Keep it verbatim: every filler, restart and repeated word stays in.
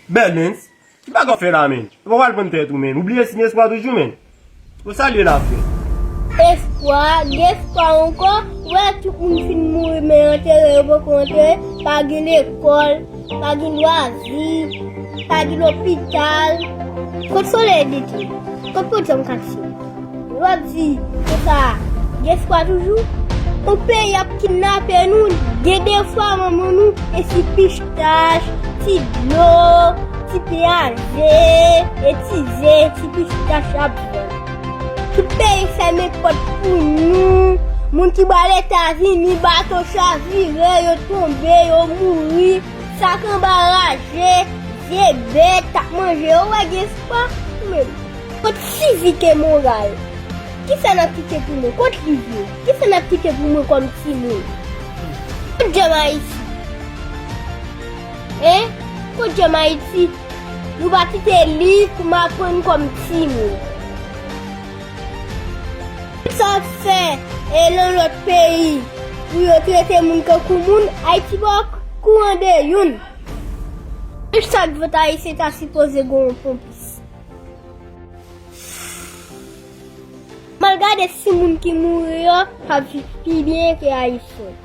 Bèlens, ki bagay w fè la, menn? Ou pa pral pran tèt ou, menn. Ou bliye siy espwa toujou, menn. Ou salye la, frè. Espwa, gen espwa ankò. Ou wè tout moun fin mouri, men antere yo poko antere. Pa gen lekòl, pa gen lwazi, pa gen lopital. Kot solèy dete? Kot pwodyòm katye? W ap di konsa, gen espwa toujou? Yon peyi ap kidnape nou, gen de fwa manman nou e ti pistach, ti dlo, ti pen a ze, e ti ze, ti pistach ap vann. Tout peyi fèmen pòt pou nou. Moun ki ba Letazini bato chavire, yo tonbe, yo mouri. Sak anba raje, vye bèt ap manje yo, wè gen espwa. Men, kot sivite moral? Kisa n ap kite pou mwen? Kot liv yo? Kisa n ap kite pou mwen kòm timoun? Kot djòm Ayiti? Hein? Kot djòm Ayiti? Nou pa kite liv pou m aprann kòm timoun. Sa ap fè e nan lòt peyi pou yo trete moun kankou moun, Ayiti pa kouran de youn. Chak vant Ayisyen ta sipoze gen yon ponpis. M al gade si moun ki mouri yo pa viv pi byen ke Ayisyen.